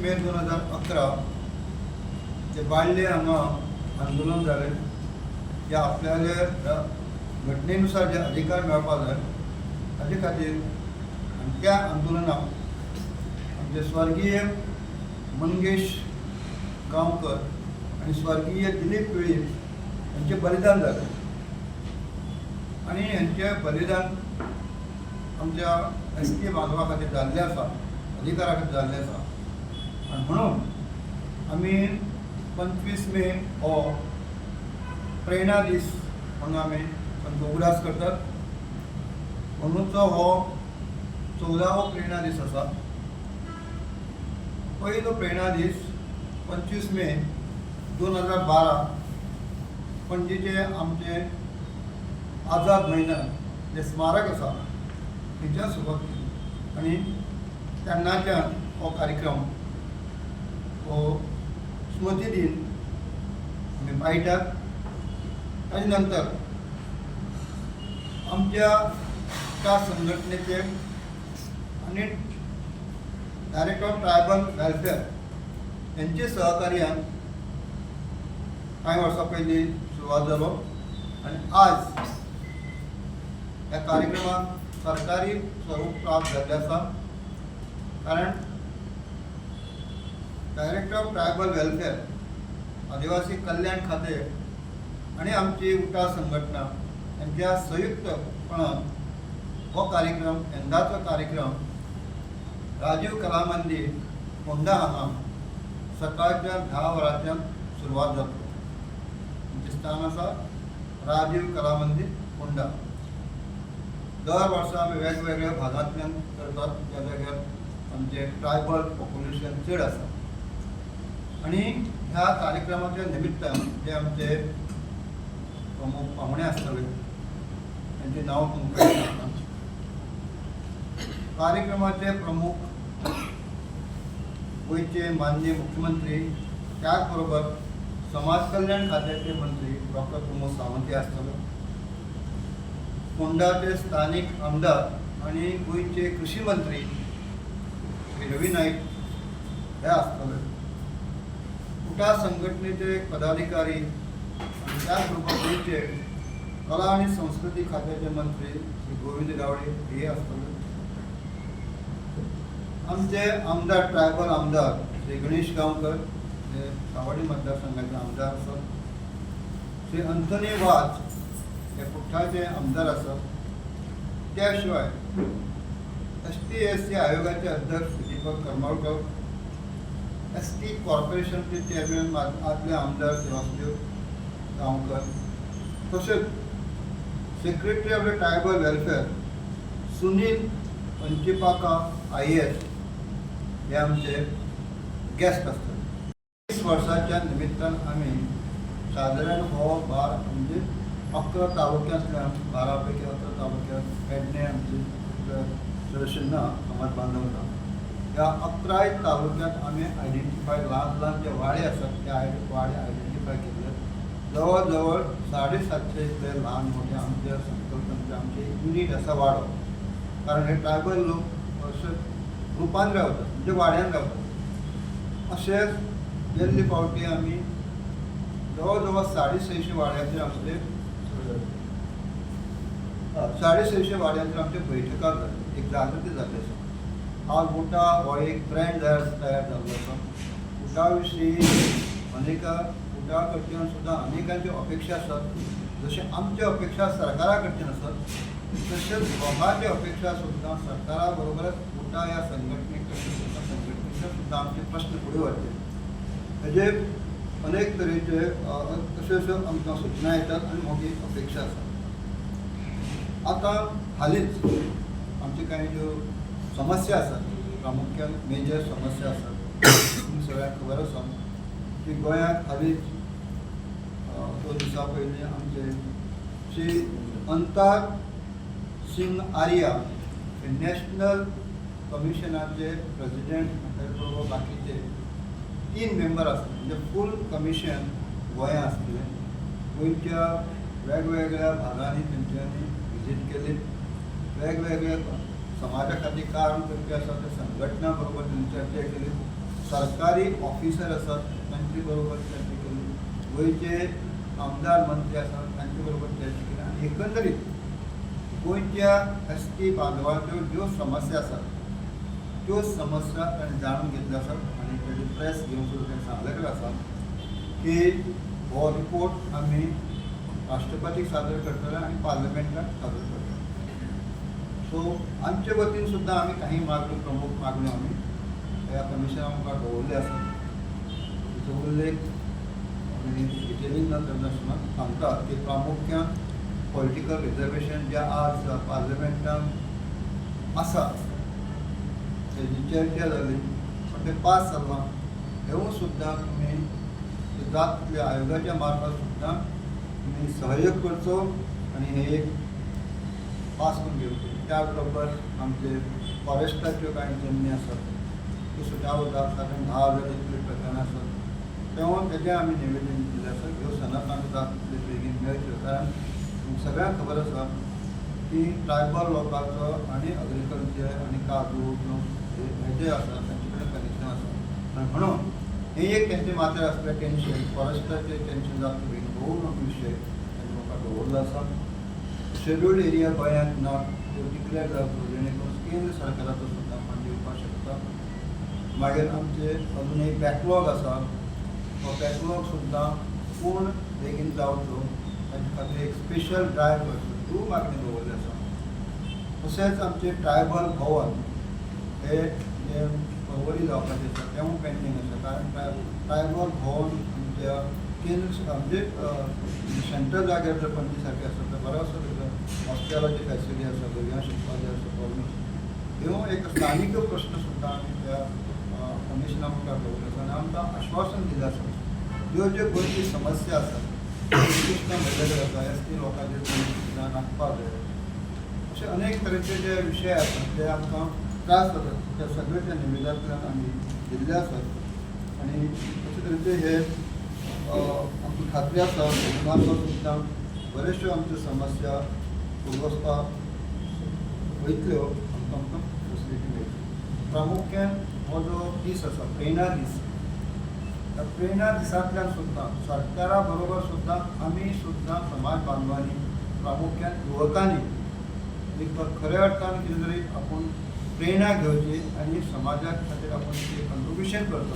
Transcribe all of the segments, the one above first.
मे 2011 ते बाळ्ळे हांगा आंदोलन जालें जे आपल्याले घटनेनुसार जे अधिकार मेळपा जाय ताजे खातीर. आनी त्या आंदोलनाक आमचे स्वर्गीय मंगेश गांवकर आनी स्वर्गीय दिलीप वेळीप यांचें बलिदान जालें आनी हेंचें बलिदान आमच्या एस टी बांधवा खातीर जाल्लें आसा, अधिकारा खातीर जाल्लें आसा. आनी म्हणून आमी 25 मे हो प्रेरणा दीस म्हणून आमी तांचो उगडास करतात. अंदूचो हो 14वो प्रेरणा दीस आसा. पयलो प्रेरणा दीस 25 मे 2012 पणजेचे आमचे आझाद मैदान जे स्मारक आसा थंयच्यान सुरवात केली आनी तेन्नाच्यान हो कार्यक्रम, हो स्मृती दिन आमी पाळटात. ताजे नंतर आमच्या त्या संघटनेचे आनी डायरेक्टर ऑफ ट्रायबल वेलफेअर यांचे सहकार्यान कांय वर्सां पयलीं सुरवात जालो आनी आज ह्या कार्यक्रमाक सरकारी स्वरूप प्राप्त जाल्लें आसा, कारण डायरेक्टर ऑफ ट्रायबल वेलफेअर, आदिवासी कल्याण खातें आनी आमची उटा संघटना यांच्या संयुक्तपणान हो कार्यक्रम, यंदाचो कार्यक्रम राजीव कला मंदिर, फोंडा हांगा सकाळच्या 10 वरांच्यान सुरवात जातली. आमचें स्थान आसा राजीव कला मंदिर, फोंडा. दर वर्सा आमी वेगवेगळ्या भागांतल्यान करतात, ज्या जाग्यार आमचें ट्रायबल पॉप्युलेशन चड आसा. आनी ह्या कार्यक्रमाच्या निमित्तान जे आमचे प्रमुख पाहुणे आसतले त्यांचे नांव तुमकां सांगता. कार्यक्रमाचे प्रमुख गोंयचे माननीय मुख्यमंत्री, त्याच बरोबर समाज कल्याण खात्याचे मंत्री डॉक्टर प्रमोद सावंत हे आसतले. फोंडाचे स्थानीक आमदार आनी गोंयचे कृषी मंत्री श्री रवी नाईक हे आसतले. उटा संघटनेचे पदाधिकारी आनी त्याच बरोबर गोंयचे कला आनी संस्कृती खात्याचे मंत्री श्री गोविंद गावडे हे आसतले. आमचे आमदार, ट्रायबल आमदार श्री गणेश गांवकर हे सावड्डे मतदारसंघाचे आमदार आसात. श्री अंथनी वाज हे कुठ्ठाळचे आमदार आसात. त्या शिवाय एसटी एससी आयोगाचे अध्यक्ष दीपक करमळकर, एसटी कॉर्पोरेशनचे चेअरमॅन आदले आमदार श्री वासुदेव गांवकर, तशेंच Secretary of the Tribal Welfare Sunil Panchipaka IAS हे आमचे गेस्ट आसतले. 30 वर्साच्या निमित्तान आमी सादारण हो बार म्हणजे 11 तालुक्यांतल्यान, 12 पैकी 11 तालुक्यात पेडणे आमचे चडशे ना समाज बांधव ना. ह्या 11 तालुक्यात आमी आयडेंटिफाय ल्हान ल्हान जे वाडे आसात ते वाडे आयडेंटिफाय केल्ले. जवळ जवळ 750 इतले ल्हान मोठे आमचे संकल्पनेचे आमचे युनीट आसा वाडो, कारण हे ट्रायबल लोक अशे ग्रुपान रावतात, म्हणजे वाड्यान रावतात. अशेंच गेल्ले फावटी आमी जवळ जवळ 650 वाड्याचेर आमचे, 650 वाड्यांचेर आमचे बैठकां जाली, एक जागृती जाल्ली आसा. आज उटा हो एक ब्रँड तयार तयार जाल्लो आसा. उटा विशीं अनेका उटा कडच्यान सुद्दां अनेकांच्यो अपेक्षा आसात. जशें आमच्यो अपेक्षा सरकारा कडच्यान आसात, तशेंच लोकांच्यो अपेक्षा सुद्दां सरकारा बरोबरच उटा ह्या संघटने कडच्यान सुद्दां, संघटनेचे सुद्दां आमचे प्रश्न फुडें व्हरचे हेजे अनेक तरेचे अश्यो अश्यो आमकां सुचना येतात आनी मोठी अपेक्षा आसा. आतां हालींच आमचे कांय ज्यो समस्या आसात, प्रामुख्यान मेजर समस्या आसात, तुमकां सगळ्यांक खबर आसा की गोंयांत हालींच 2 दिसां पयलीं आमचे श्री अंतार सिंग आर्या हे नॅशनल कमिशनाचे प्रेसिडेंट, त्याच बरोबर बाकीचे तीन मेंबर आसले, म्हणजे फूल कमिशन गोंया आसलें. गोंयच्या वेगवेगळ्या भागांनी तेंच्यांनी विजीट केली. वेगवेगळ्या समाजा खातीर काम करपी आसा त्या संघटना बरोबर तेंची चर्चा केली. सरकारी ऑफिसर आसात तांचे बरोबर चर्चा केली, गोंयचे आमदार मंत्री आसात तांचे बरोबर चर्चा केली आनी एकंदरीत गोंयच्या एस टी बांधवांच्यो ज्यो समस्या आसात त्यो समस्या ताणें जाणून घेतल्यो आसात आनी ताजे प्रेस घेवन सुद्दां ताणें सांगलेलें आसा की हो रिपोर्ट आमी राष्ट्रपतीक सादर करतले आनी पार्लमेंटाक सादर करतले. सो आमचे वतीन सुद्दां आमी काही मागण्यो, प्रमुख मागण्यो आमी ह्या कमिशना मुखार दवरल्यो आसात. तिचो उल्लेख आमी डिटेलीन न करनासतना सांगता की प्रामुख्यान पॉलिटिकल रिजर्वेशन जे आज पार्लमेंटान आसा तेजी चर्चा जाली पण तें पास जालां, हेवूय सुद्दां तुमी जात तितल्या आयोगाच्या मार्फत सुद्दां तुमी सहयोग करचो आनी हे एक पास करून घेवचें. त्याच बरोबर आमचे फॉरेस्टाच्यो कांय जमनी आसात त्यो सुद्दां वता, सादारण 10,000 इतली प्रकरणां आसात, तेव्हा तेजें आमी निवेदन दिल्लें आसा. ह्यो सनद आमकां जाता तितले बेगीन मेळच्यो, कारण सगळ्यांक खबर आसा की ट्रायबल लोकांचो आनी अग्रिकल्चर आनी काजू हे जे आसा तांचे कडेन कनेक्शन आसा आनी म्हणून हें एक तेंचे माथ्यार आसलें टेंशन, फॉरेस्टाचें टेंशन जाता बेगीन हो विशय तांचे मुखार दवरलो आसा. शेड्युल्ड एरिया गोंयांत ना, त्यो डिक्लेअर जावच्यो जेणे करून केंद्र सरकाराचो सुद्दां फंड येवपाक शकता. मागीर आमचे अजून एक बॅकलॉग आसा, तो बॅकलॉग सुद्दां पूर्ण बेगीन जावचो ताचे खातीर एक स्पेशल ड्रायव्ह करचो, ह्यो मागणी दवरली आसा. तशेंच आमचे ट्रायबल भवन हे जे पर्वरी जावपाचें आसा तेंवूय पेंडींग आसा, कारण ट्रायबल भवन आमच्या केंद्र म्हणजे सेंट्रल जाग्यार जर पणजी सारकें आसा तर बरो आसा, ताका हॉस्पिटलाची फॅसिलिटी आसा, भुरग्यांक शिकपाचें आसा प्रॉब्लम. ह्यो एक स्थानीक प्रश्न सुद्दां आमी त्या कमिशना मुखार दवरले आसा आनी आमकां आश्वासन दिलें आसा ज्यो ज्यो गोंयची समस्या आसा, कृष्ण म्हळ्ळे आसा, एस टी लोकांचे सुद्दां नागपाक जाय, अशे अनेक तरेचे जे विशय आसात ते आमकां त्रास जातात त्या सगळे त्या निवेदनांतल्यान आमी दिल्ले आसात. आनी अशे तरेचे हे आमकां खात्री आसा कोंकणाचो सुद्दां बऱ्योचश्यो आमच्यो समस्या फुडें वचपाक वयतल्यो, आमकां फेसिलिटी मेळटली. प्रामुख्यान हो जो दीस आसा प्रेरणा दीस, त्या प्रेरणा दिसांतल्यान सुद्दां सरकारा बरोबर सुद्दां आमी सुद्दां समाज बांधवांनी, प्रामुख्यान युवकांनी एक खऱ्या अर्थान कितें तरी आपूण प्रेरणा घेवची आनी समाजा खातीर आपूण कितें कंट्रिब्युशन करतलो.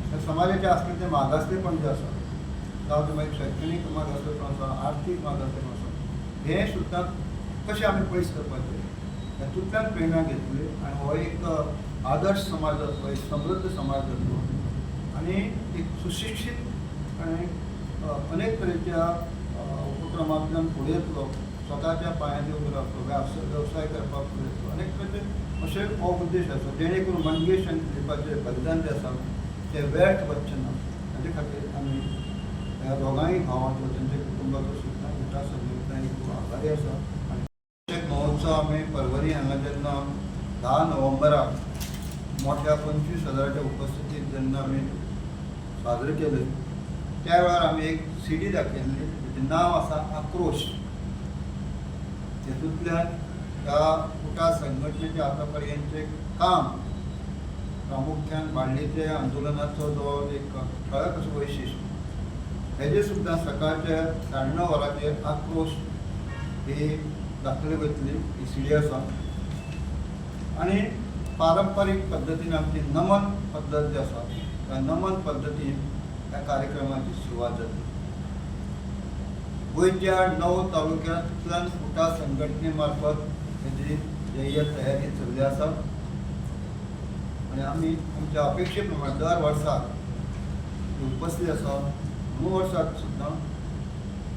त्या समाजाचें आसलें तें मागासलेपण जें आसा, जावं तें मागीर शैक्षणीक मागासलेपण आसा, आर्थीक मागासलेपण आसा, हें सुद्दां कशें आमी पयस करपाचें हातूंतल्यान प्रेरणा घेतली आनी हो एक आदर्श समाज जातलो, एक समृद्ध समाज जातलो आनी एक सुशिक्षीत आनी अनेक तरेच्या उपक्रमांतल्यान फुडें येतलो, स्वताच्या पांयांचेर उबो रावतलो, वेवसाय करपाक फुडें येतलो, अनेक तरेचे अशे हो उद्देश आसा जेणे करून मंगेश आनी दिलीपाचें बलिदान जें आसा तें व्यर्थ वचचें ना. हाजे खातीर आमी ह्या दोगांय भावांचो, तेंच्या कुटुंबाचो सुद्दां उटा संघटना खूब आभारी आसा. आनी एक महोत्सव आमी पर्वरी हांगा जेन्ना 10 नोव्हेंबराक मोठ्या 25,000च्या उपस्थितीत जेन्ना आमी साजरे केले त्या वेळार आमी एक सीडी दाखयल्ली तेजें नांव आसा आक्रोश. तेतूंतल्यान ह्या उटा संघटनेचें आतां पर्यंतचें काम, प्रामुख्यान बाळ्ळीचे आंदोलनाचो जो एक ठळक असो वैशिश्ट हेजेर सुद्दां सकाळच्या 9:30 वरांचेर आक्रोश ही दाखयली वयतली ही सीडी आसा. आनी पारंपारीक पद्दतीन आमची नमन पद्दत जी आसा त्या नमन पद्दतीन ह्या कार्यक्रमाची सुरवात जातली. गोंयच्या 9 तालुक्यांतल्यान उटा संघटने मार्फत हेजी जय्यत तयारी चल्ली आसा आनी आमी आमच्या अपेक्षे प्रमाण दर वर्सा उपस्थित आसा. म्हणून वर्साक सुद्दां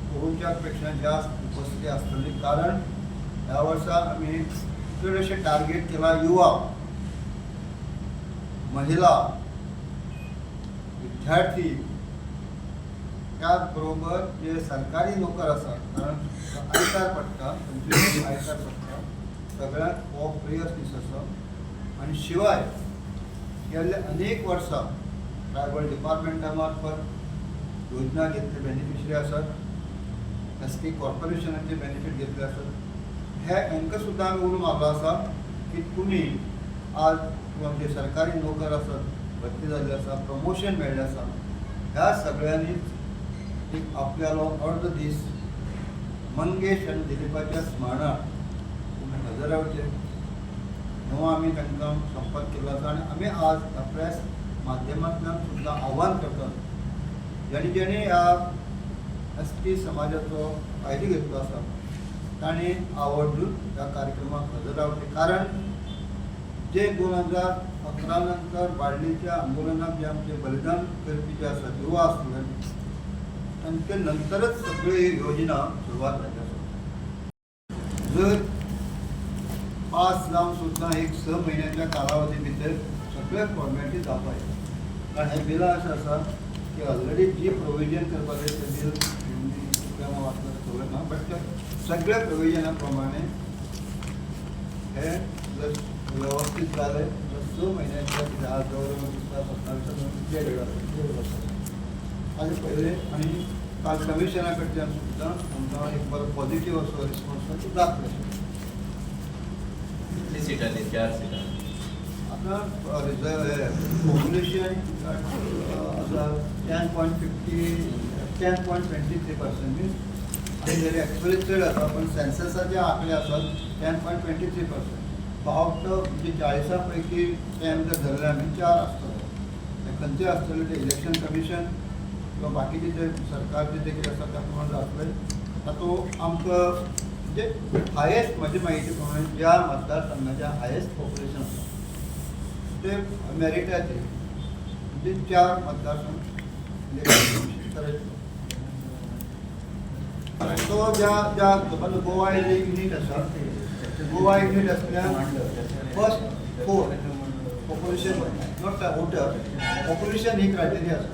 पोरूंच्या पेक्षा जास्त उपस्थिती आसतली, कारण ह्या वर्सा आमी चड अशें टार्गेट केला युवा, महिला, विद्यार्थी, त्याच बरोबर जे सरकारी नोकर आसात, कारण आयतार पडटा, 25 आयतार पडटा, सगळ्यांत हो प्रेयर्स दीस आसा. आनी शिवाय गेल्ले अनेक वर्सां ट्रायबल डिपार्टमेंटा मार्फत योजना घेतले बेनिफिशरी आसात, एस टी कॉर्पोरेशनाचे बेनिफीट घेतले आसात, हे हांकां सुद्दां आमी उलो मारलो आसा की तुमी आज आमचे सरकारी नोकर आसात. भरती जाल्ली आसा, प्रमोशन मेळ्ळें आसा, ह्या सगळ्यांनीच एक आपल्यालो अर्द दीस मंगेश आनी दिलीपाच्या स्मरणाक तुमी हजर रावचे म्हणून आमी तांकां संपर्क केल्लो आसा. आनी आमी आज ह्या प्रेस माध्यमांतल्यान सुद्दां आव्हान करतात, ज्याणी ज्याणी ह्या एस टी समाजाचो फायदो घेतलो आसा तांणी आवर्जून ह्या कार्यक्रमाक हजर रावचें. कारण जे 2011 नंतर बार्लीच्या आंदोलनाक जे आमचे बलिदान करपी जे आसात, युवा आसले, तांचे नंतरच सगळी योजना सुरवात जाली आसा. जर पास जावन सुद्दां एक 6 म्हयन्याच्या कालावधी भितर सगळे फॉर्मेलिटी जावपाक जाय. कारण हें बिलां अशें आसा की ऑलरेडी जी प्रोविजन करपाक जाय तें बील कितल्या वाचलं खबर ना, बट सगळ्या प्रोविजना प्रमाणे हे जर व्यवस्थित जालें तर 6 म्हयन्याच्या कितें आज जवळ जवळ दिसता 27 1.5 वर्सां आनी पयलें. आनी काल कमिशना कडच्यान सुद्दां आमकां एक बरो पॉझिटीव असो रिस्पॉन्स जातलो. कितली सिटां ती? चार सिटां. आतां रिजर्व पॉप्युलेशन आसा 10.50, 10.23% means, आनी जरी एक्चुअली चड आसा पण सेन्ससाचे आंकडे आसात 10.23%. Out of म्हणजे 40 पैकी 10 जर धरले आमी, चार आसतले. ते खंयचे आसतले ते इलेक्शन कमिशन किंवा बाकीचे जे सरकारचे जे कितें आसा त्या प्रमाणे जातले. तातूंत आमकां म्हणजे हायेस्ट, म्हजे म्हायती प्रमाणे ज्या मतदारसंघाच्या हायेस्ट पॉप्युलेशन आसा ते मेरिटाचे, म्हणजे चार मतदारसंघ इलेक्शन कमिशन करायचे. तो ज्या ज्या गोवा जे युनीट आसा, गोवा युनीट आसल्यार first four population, not voter, population he criteria आसा.